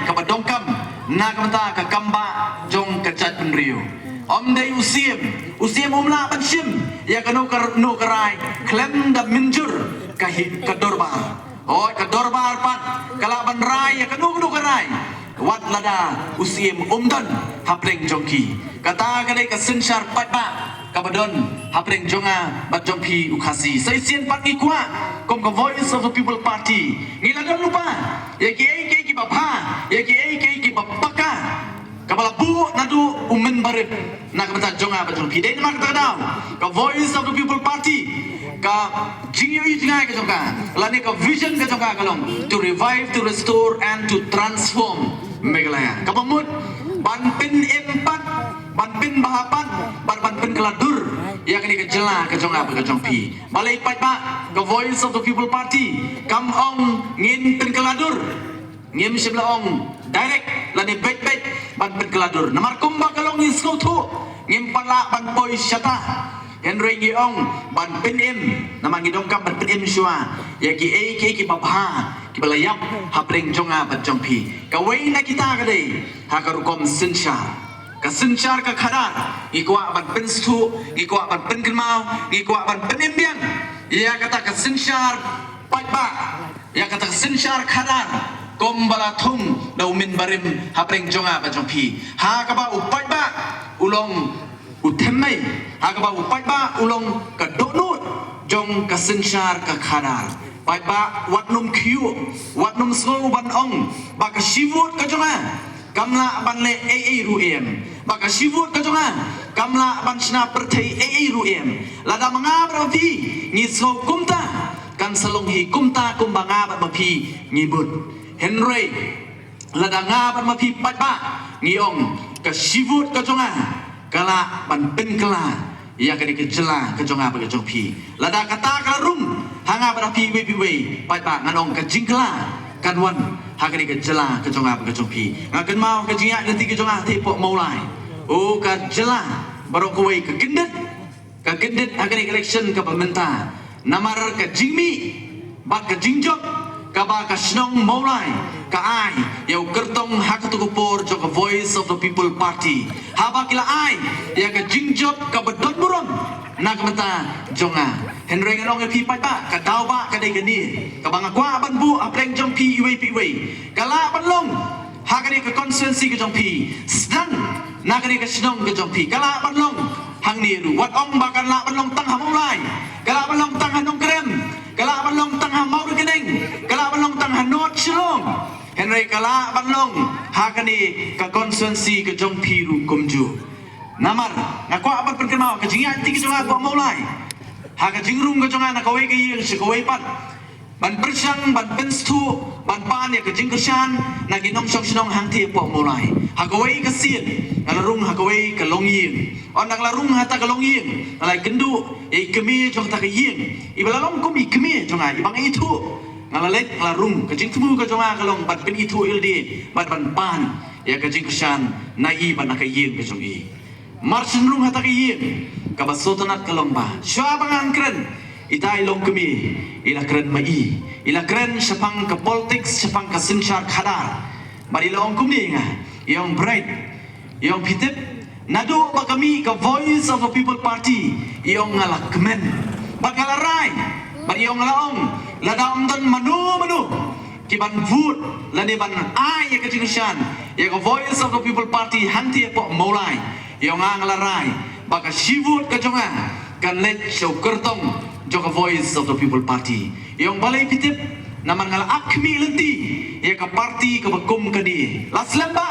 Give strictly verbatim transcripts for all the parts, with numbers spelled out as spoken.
kaba donkam na ka bynta ka kambah jong ka jaitbynriew. Ym dei u Siem, u Siem um lah ban shim ïa kano kano ka rai khlem da mynjur ka hi, ka dorbar. Hooid, ka dorbar pat ka lah ban rai ïa kano kano ka rai wat lada u Siem um don hapdeng jong ki. Kata ka dei ka synshar paidbah kaba don hapdeng jong nga bad jong phi u Khasi. Sa shisien pat ngi kwah kum ka Voice of the People Party, ngi la don lypa ïa kiei kiei kiba bha, ïa kiei kiei kiba paka, kaba la buh naduh u mynbarim na ka bynta jong nga bad jong phi. Dei namar kata ka daw ka Voice of the People Party ka jingïohi jngai ka jong ka lane ka vision ka jong ka ka long to revive, to restore and to transform Meghalaya. Kaba mut ban pynim pat, ban pynbha pat bad ban pynkylla dur ïa kane ka jylla ka jong nga bad ka jong phi. Balei paidbah, ka Voice of the People Party kam ong ngin pynkylla dur. Ngim shym la ong direct lane beit beit ban pynkylla dur. Namar kumba ka long ngi sngewthuh, ngim pat lah ban poi shata. Hynrei ngi ong ban pynim, namar ngi donkam ban pynim shuwa ïa kiei kiei kiba bha kiba la ïap hapdeng jong nga bad jong phi. Kawei na kita ka dei ha ka rukom synshar. Ka synshar ka khadar, ngi kwah ban pynsngewthuh, ngi kwah ban pynkynmaw, ngi kwah ban pynim biang ïa kata ka synshar paidbah, ïa kata ka synshar khadar kumba la thung da u mynbarim hapdeng jong nga bad jong phi. Ha kaba u paidbah u long u thymmei, ha kaba u paidbah u long ka dohnud jong ka synshar ka khadar. Paidbah wat nym khih, wat nym sngew ban ong ba ka shi vote ka jong nga kam lah ban leh ei ei ruh em. Ba ka shi vote ka jong nga kam lah ban shna pyrthei ei ei ruh em. Lada ma nga bad ma phi ngi sngew kumta, kan sa long hi kumta kumba nga bad ma phi ngi bud. Hynrei lada nga bad ma phi paidbah ngi ong ka shi vote ka jong nga ka lah ban pynkylla ïa kane ka jylla ka jong nga bad ka jong phi. Lada kata ka la rung ha nga bad ha phi iwei pa iwei, paidbah, ngan ong ka jingkylla kan wan ha kane ka jylla ka jong nga bad ka jong phi. Nga kynmaw ka jingïaid lynti ka jong nga ha Thaipoh Mawlai. O ka jylla baroh kawei ka kyndit, ka kyndit ha kane ka election kaba mynta. Namar ka jingmih bad ka jingjop kaba ka shnong Mawlai ka ai ïa u kyrtong ha kato ka por jong ka Voice of the People Party. Haba ki la ai ïa ka jingjop kaba don burom na ka bynta jong nga. Hynrei ngan ong ïa phi paidbah, ka daw ba ka dei kane kaba nga kwah ban buh hapdeng jong phi iwei pa iwei. Ka lah ban long ha kane ka constituency ka jong phi, sdang na kane ka shnong ka jong phi. Ka lah ban long hangne ruh. Wat ong ba kan lah ban long tang ha Mawlai, ka lah ban long tang ha Nongkrem, ka lah ban long tang ha Mawryngkneng, ka lah ban long tang ha North Shillong. Hynrei ka lah ban long ha kane ka constituency ka jong phi ruh kumjuh. Namar nga kwah ban pynkynmaw ka jingïaid lynti ka jong nga ha Mawlai, ha ka jingrung ka jong nga na kawei ka ïing sha kawei pat, ban pyrshang ban pynsngewthuh, ban pan ïa ka jingkyrshan na ki nongshong shnong hangtei hapoh Mawlai. Ha kawei ka sien nga la rung ha kawei ka longïing. Ynda nga la rung ha kata ka longïing, nga la ïakynduh ïa i kmie jong kata ka ïing, iba la long kum i kmie jong nga, iba nga ithuh. Nga la leit, nga la rung. Ka jingthmu ka jong nga ka long ban pynithuh ïa lade bad ban pan ïa ka jingkyrshan na i bad na ka ïing ka jong i. Mar shu rung ha kata ka ïing, kaba sngewtynnat ka long ba shuwa ba ngan kren, ita i longkmie i la kren ma i, i la kren shaphang ka politics, shaphang ka synshar khadar. Bad i la ong kumne ïa nga, i ong, Bright, i ong, phi tip, naduh ba ka mih ka Voice of the People Party, i ong, nga la kmen bad nga la rai. Bad i ong, nga la ong, lada ym don mano mano ki ban vote lane ban ai ïa ka jingkyrshan ïa ka Voice of the People Party hangtei hapoh Mawlai, i ong, nga la rai ba ka shi vote ka jong nga kan leit sha u kyrtong jong ka Voice of the People Party. I ong, balei phi tip? Namar nga la ap khmih lynti ïa ka party kaba kum kane. La slem ba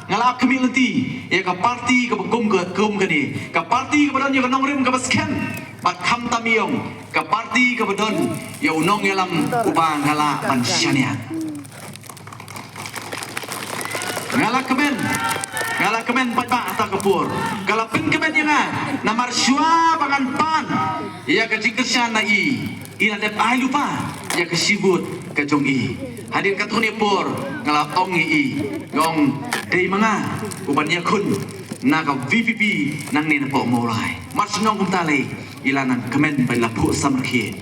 nga la ap khmih lynti ïa ka party kaba kum ka, kum kane, ka party kaba don ïa ka nongrim kaba skhem. Bad khamtam i ong, ka party kaba don ïa u nongïalam uba nga lah ban shaniah. Nga la kmen, nga la kmen paidbah ha kata ka por. Ka la pynkmen ïa nga namar shuwa ba ngan pan ïa ka jingkyrshan na i, i la dep ai lypa ïa ka shi vote ka jong i. Hadien katto katne por nga la ong ïa i, nga ong, dei ma nga u ban ïakhun na ka V P P nangne napoh Mawlai. Mar shu ong kumta lei, i la nang kmen bad i la phuh samrkhie.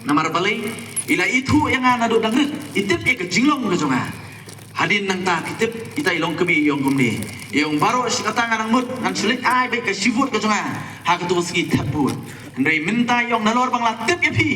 Namar balei? I la ithuh ïa nga naduh dang rit, i tip ïa ka jinglong ka jong nga. Hadien nangta phi tip, ita i longkmie i ong kumne. I ong baroh shi katta nga nang mut, ngan shu leit ai beit ka shi vote ka jong nga ha kato ka sngi thep vote. Hynrei mynta i ong nalor ba nga la tip ïa phi,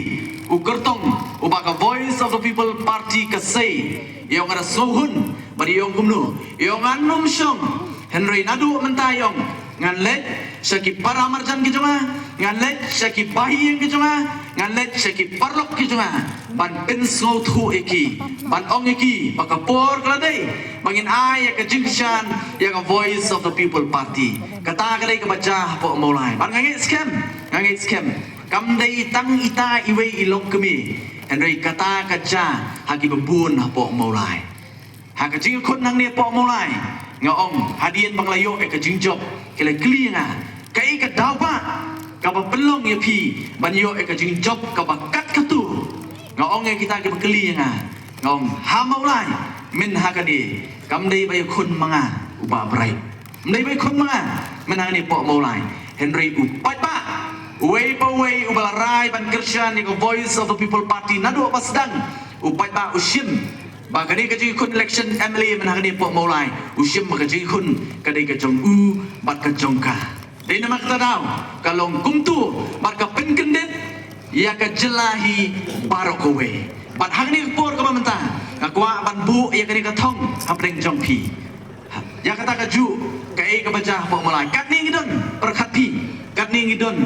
u kyrtong uba ka Voice of the People Party ka sei. I ong nga da sngewhun bad i ong kumno. I ong ngan ym shong. Hynrei naduh mynta i ong ngan leit sha ki para marjan ki jong nga, ngan leit sha ki bahaïing ki jong nga, ngan leit sha ki paralok ki jong nga, ban pynsngewthuh ïa ki, ban ong ïa ki ba ka por ka la dei ba ngin ai ïa ka jingkyrshan ïa ka Voice of the People Party. Kata ka dei kaba jia hapoh Mawlai. Bad nga ngeit skhem, nga ngeit skhem, kam dei tang ita iwei i longkmie, hynrei kata ka jia ha kiba bun hapoh Mawlai. Ha ka jingïakhun hangne hapoh Mawlai, nga ong hadien ba nga la ïoh ïa ka jingjop, ki la kylli ïa nga, kaei ka daw ba kaba pynlong ïa phi ban ïoh ïa ka jingjop kaba kat kato. Nga ong ïa kita kiba kylli ïa nga, nga ong ha Mawlai, mynta ha kane, kam dei ba ïakhun ma nga u Bah Bright. Ym dei ba ïakhun ma nga mynta ha kane hapoh Mawlai. Hynrei u paidbah uwei pa uwei uba la rai ban kyrshan ïa ka Voice of the People Party naduh ba sdang, u paidbah u shim ba kane ka jingïakhun election M L A mynta ha kane hapoh Mawlai, u shim ba ka jingïakhun ka dei ka jong u bad ka jong ka. Dei namar kata daw ka long kumto bad ka pynkyndit ïa ka jylla hi baroh kawei. Bad ha kane ka por kaba mynta nga kwah ban buh ïa kane ka thong hapdeng jong phi. Ïa kata kajuh kaei kaba jia hapoh Mawlai. Katne ngi don pyrkhat phi, katne ngi don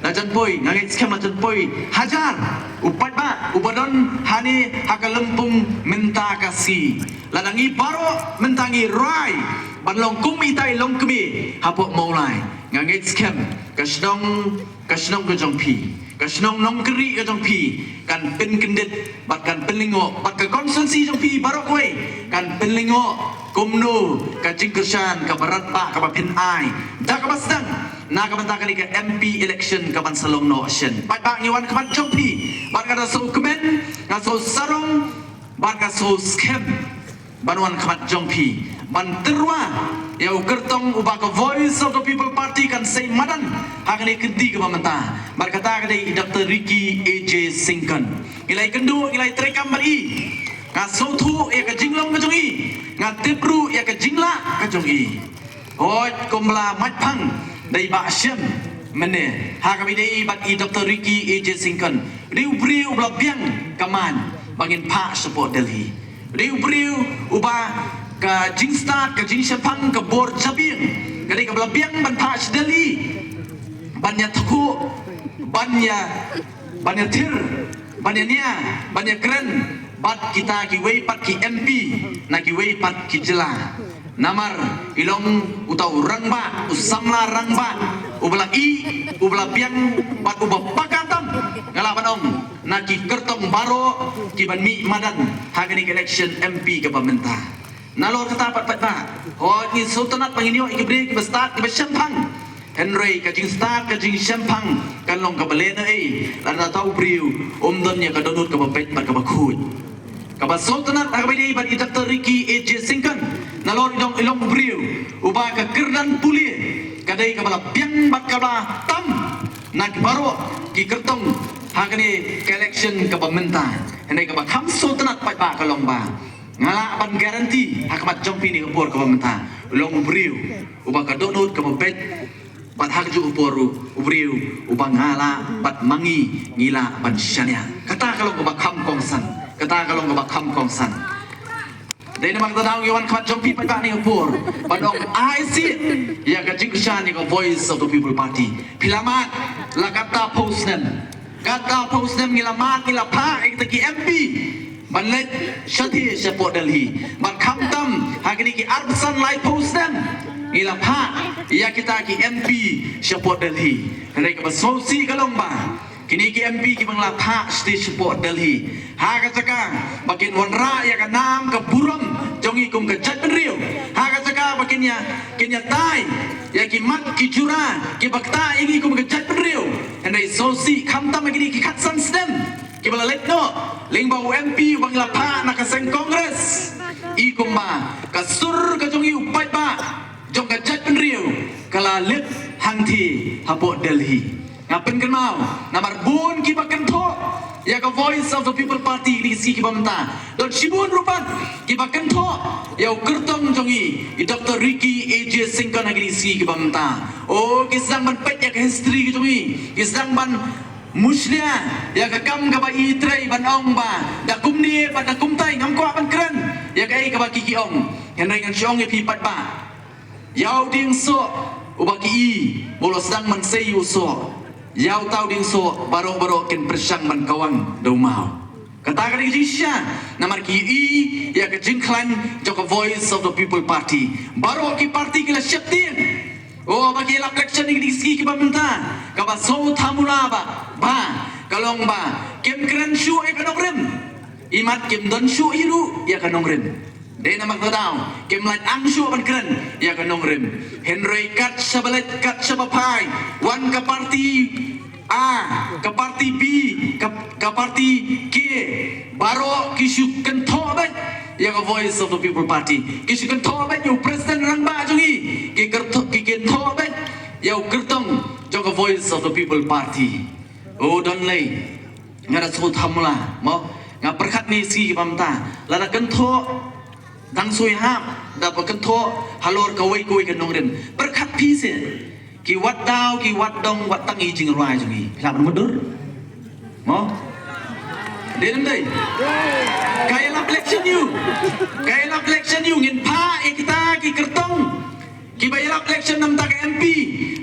la jan poi, nga ngeit skhem la jan poi hajar u paidbah uba don hangne ha ka lympung mynta ka sngi. Lada ngi baroh mynta ngi rai ban long kum ita i longkmie hapoh Mawlai, nga ngeit skhem ka shnong, ka shnong ka jong phi, ka shnong Nongkynrih ka jong phi kan pynkyndit bad kan pynlyngngoh, bad ka constituency jong phi baroh kawei kan pynlyngngoh kumno ka jingkyrshan kaba radbah kaba phin ai da kaba sdang na ka bynta kane ka M P election kaban sa long noh shen. Paidbah, ngi wan khmat jong phi bad nga da sngewkmen, nga sngewsarong bad nga sngewskhem ban wan khmat jong phi ban tyrwa ïa u kyrtong uba ka Voice of the People Party kan sei madan ha kane ka kynti kaba mynta. Bad kata ka dei i Doctor Ricky A J Syngkon. Ngi la ïakynduh, ngi la ïatreikam bad i. Nga sngewthuh ïa ka jinglong ka jong i, nga tip ruh ïa ka jinglah ka jong i. Hooid, kumba la mait phang da i Bah Shem mynne, ha kaba ïadei bad i Doctor Ricky A J Syngkon, dei u briew uba la biang ka main ba ngin phah shapoh Delhi. Dei u briew uba ka jingstad, ka jingshemphang, ka bor jabieng ka dei kaba la biang ban phah sha Delhi ban ïathuh, ban ïa, ban ïathir, ban ïania, ban ïakren bad kita kiwei pat ki M P na kiwei pat ki jylla. Namar i long uta u rangbah, u samla rangbah uba la ïeh, uba la biang bad uba paka tam, nga lah ban ong, na ki kyrtong baroh kiban mih madan ha kane ka election M P kaba mynta. Nalor kata pat, paidbah, hooid, ngi sngewtynnat ba ngin ïoh ïa ki briew kiba stad, kiba shemphang. Hynrei ka jingstad, ka jingshemphang kan long kaba lehnohei lada uta u briew um don ïa ka dohnud kaba beit bad kaba khuid. Kaba sngewtynnat ha kaba ïadei bad i Doctor Ricky A J Syngkon, nalor i dong, i long u briew uba ka kyrdan pule ka dei kaba la biang bad kaba la tam na ki baroh ki kyrtong ha kane ka election kaba mynta. Hynrei kaba kham sngewtynnat, paidbah, ka long ba nga lah ban guarantee ha khmat jong phi ha kane ka por kaba mynta, u long u briew uba ka dohnud kaba beit, bad ha kajuh ka por ruh u briew uba nga lah bad ma ngi ngi lah ban shaniah. Kata ka long kaba kham kongsan, kata ka long kaba kham kongsan. Dei namar kata daw ngi wan khmat jong phi, paidbah, ha kane ka por ban ong ai sih ïa ka jingkyrshan ïa ka Voice of the People Party. Phi la mad la katta phew snem, katta phew snem ngi la mad, ngi la phah ïa kita ki M P ban leit shathie shapoh Delhi. Bad khamtam ha kine ki arphew san laiphew snem ngi la phah ïa kita ki M P shapoh Delhi. Hynrei kaba sngewsih ka long ba kine ki M P kiba ngi la phah shathie shapoh Delhi, ha ka jaka ba kin wanrah ïa ka nam ka burom jong ngi kum ka jaitbynriew, ha ka jaka ba kin ïa, kin ïatai ïa ki mat ki jura kiba ktah ïa ngi kum ka jaitbynriew. Hynrei sngewsih khamtam ha kine ki khatsan snem kiba la leit noh, lyngba u M P uba ngi la phah na ka seng Congress, i kumba ka sur ka jong ngi u paidbah jong ka jaitbynriew ka la lip hangthie hapoh Delhi. Nga pynkynmaw namar bun kiba kynthoh ïa ka Voice of the People Party ha kine ki sngi kiba mynta. Don shibun ruh pat kiba kynthoh ïa u kyrtong jong i, i Doctor Ricky A J Syngkon ha kine ki sngi kiba mynta. O, ki sdang ban peit ïa ka history ka jong i, ki sdang ban mushlia ïa ka kam kaba i trei ban ong ba da kumne bad da kumtai, ngam kwah ban kren ïa kaei kaba ki ki ong. Hynrei ngan shu ong ïa phi pat ba ïa u dieng soh uba ki i, ba u la sdang ban sei ïa u soh, ïa uta u dieng soh baroh baroh kin pyrshang ban kawang da u maw. Kata ka dei ka jingshisha, namar ki i ïa ka jingkhlaiñ jong ka Voice of the People Party. Baroh ki party ki la sheptieng. O, ba ki lap election ha kine ki sngi kiba mynta, kaba sngewthuh mula ba, ba ka long ba kim kren shuh ïa ka nongrim. Imat kim don shuh hi ruh ïa ka nongrim. Dei namar kata daw kim lah ang shuh ban kren ïa ka nongrim. Hynrei kat shaba leit kat shaba phai, wan ka party A, ka party B, ka, ka party K, baroh ki shu kynthoh beit ïa ka Voice of the People Party. Ki shu kynthoh beit ïa u president rangbah jong i, ki kyrtho-, ki kynthoh beit ïa u kyrtong jong ka Voice of the People Party. O, don lei, nga da sngewthuh mula, mo, nga pyrkhat ha kine ki sngi kiba mynta, lada kynthoh dang shu ïahap da ba kynthoh halor kawei kawei ka nongrim. Pyrkhat phi seh, ki wat daw, ki wat dong, wat tang i jingrwai jong i, phi lah ban mutdur? Mo? Dei ne ym dei? Ka ïalap election ïa u, ka ïalap election ïa u, ngin phah ïa kita ki kyrtong kiba ïalap election na ka bynta ka M P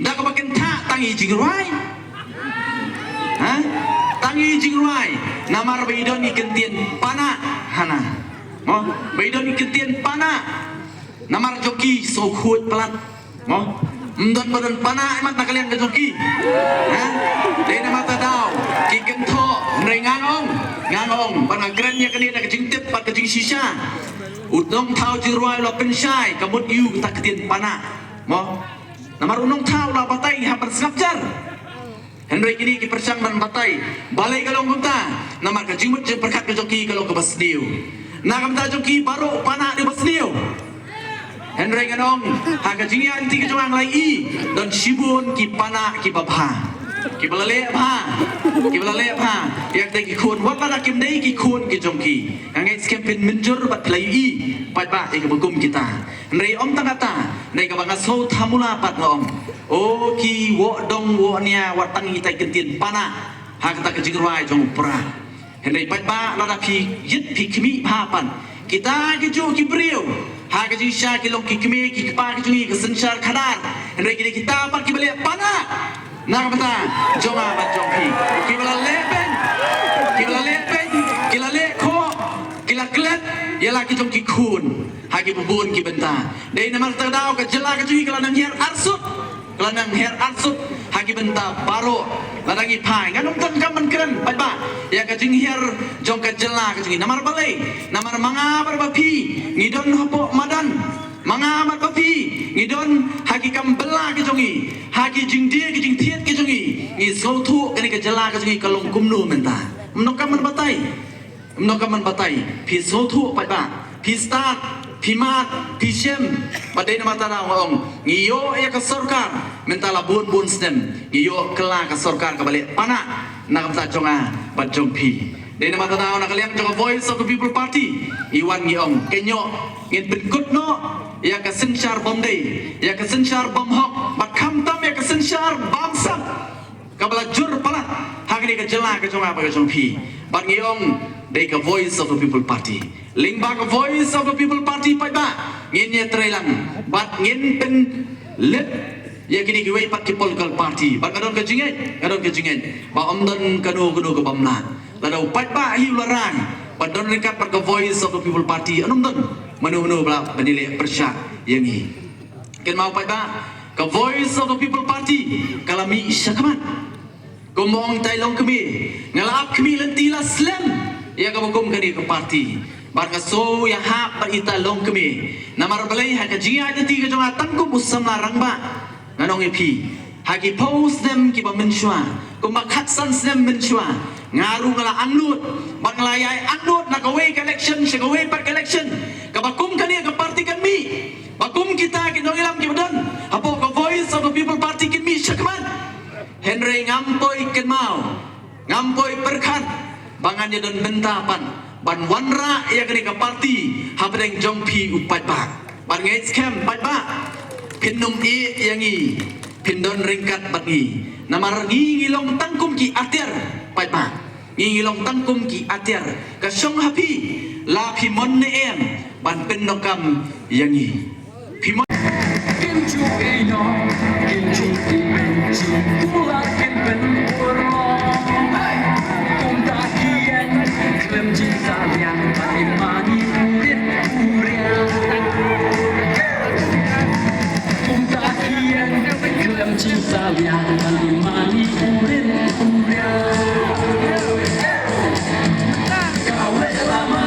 da kaba kin thah tang i jingrwai. Ha? Tang i jingrwai. Namar ba i don i kyntien panak hana. Mo? Ba i don i kyntien panak. Namar jong ki sngewkhuid palat. Mo? Ym don ba don panak imat na ka liang ka jong ki. Ha? Dei namar kata daw ki kynthoh, hynrei nga ong, nga ong ba nga kren ïa kane da ka jingtip bad ka jingshisha. U nongthaw jingrwai u la pynshai, ka mut ïa u kata ka ktien panak. Mo? Namar u nongthaw u la batai hap ban sngap jar. Hynrei kine ki pyrshang ban batai. Balei ka long kumta? Namar ka jingmut jingpyrkhat ka jong ki ka long kaba sniew. Na ka bynta jong ki baroh panak dei ba sniew. Hynrei ngan ong, ha ka jingïaid lynti ka jong nga nga la ïohi, don shibun ki panak kiba bha, kiba la leh bha, kiba la leh bha ïa kita ki khun, wat lada kim dei ki khun ki jong ki. Nga ngeit skhem phin mynjur bad phi la ïohi paidbah ïa kiba kum kita. Hynrei ym tang kata, dei kaba nga sngewthuh mula pat nga ong, o, ki woh dong woh nia, wat tang ïa kita ki kyntien panak ha kata ka jingrwai jong u Prah. Hynrei paidbah, lada phi ïit phi khmih bha pat, kita ki juh ki briew ha ka jingshisha ki long ki kmie ki kpa ki jong ngi, ka synshar khadar. Hynrei ki dei kita pat kiba leh panak na ka bynta jong nga bad jong phi. Kiba la leh beiñ, kiba la leh beiñ, ki la leh khoh, ki la klet ïa la ki jong ki khun ha kiba bun ki bynta. Dei namar kata daw ka jylla ka jong ngi ka la nang hiar arsut, ka la nang hiar arsut ha ki bynta baroh. Lada ngi phai, ngan ym donkam ban kren paidbah ïa ka jinghiar jong ka jylla ka jong ngi. Namar balei? Namar ma nga bad ma phi ngi don hapoh madan. Ma nga bad ma phi ngi don ha ki kam bylla ki jong ngi, ha ki jingdie ki jingthied ki jong ngi. Ngi sngewthuh kane ka jylla ka jong ngi ka long kumno mynta. Ym donkam ban batai. Ym donkam ban batai, phi sngewthuh paidbah, phi stad, phi mad, phi shem. Bad dei namar kata nga ong, ngi ïoh ïa ka sorkar mynta la bun bun snem, ngi ïoh kylla ka sorkar kaba leh panak na ka bynta jong nga bad jong phi. Dei namar kata na ka liang jong ka Voice of the People Party, ngi wan ngi ong, kynnoh ngin pynkut noh ïa ka synshar bym dei, ïa ka synshar bym hok, bad khamtam ïa ka synshar bamsap kaba la jur palat ha kane ka jylla ka jong nga bad ka jong phi. Bad ngi ong, dei ka Voice of the People Party. Lyngba ka Voice of the People Party paidbah ngin ïatreilang bad ngin pynlip ïa kine kiwei pat ki political party. Bad nga don ka jingngeit, nga don ka jingngeit ba ym don kano kano ka bym lah. Lada u paidbah hi u la rai ba don ryngkat bad ka Voice of the People Party, ym don mano mano ba lah ban ïaleh pyrshah ïa ngi. Kynmaw paidbah, ka Voice of the People Party ka la mih shakhmat. Kumba ong itai i longkmie, nga la ap khmih lynti la slem ïa kaba kum kane ka party. Bad nga sngew ïahap bad itai i longkmie. Namar balei? Ha ka jingïaid lynti ka jong nga tang kum u samla rangbah, ngan ong ïa phi, ha ki phew snem kiba mynshuwa, kumba khatsan snem mynshuwa, nga ruh nga la angnud bad nga la ïai angnud na kawei ka election sha kawei pat ka election. Kaba kum kane ka party kan mih, ba kum kita ki nongïalam kiba don hapoh ka Voice of the People Party kin mih shakhmat. Hynrei ngam poi kynmaw, ngam poi pyrkhat Ba ngan ïa don bynta pat ban wanrah ïa kane ka party hapdeng jong phi u paidbah. Bad nga ngeit skhem paidbah, phin nym ïeh ïa ngi, phin don ryngkat bad ngi. Namar ngi ngi long tang kum ki atiar paidbah. Ngi ngi long tang kum ki atiar. Ka shong ha phi la phi mon ne em ban pyndonkam ïa ngi. Phi mon. Kim ju ïeh noh, kim ju ïeh pynjur, u la kim pynpur mo. Hey! Kumta ki ïeng khlem jingsalia, ban ïa mane u rit u riang. Kumta ki ïeng khlem jingsalia, ban ïa mane u rit u riang. Kawei lama,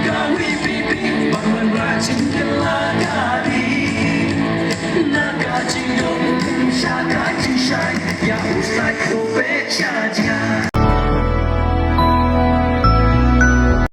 kawei pipi, ban wanrah jingkylla ka ri. Na ka jingdum sha ka jingshai, ïa u sait u peit sha jngai.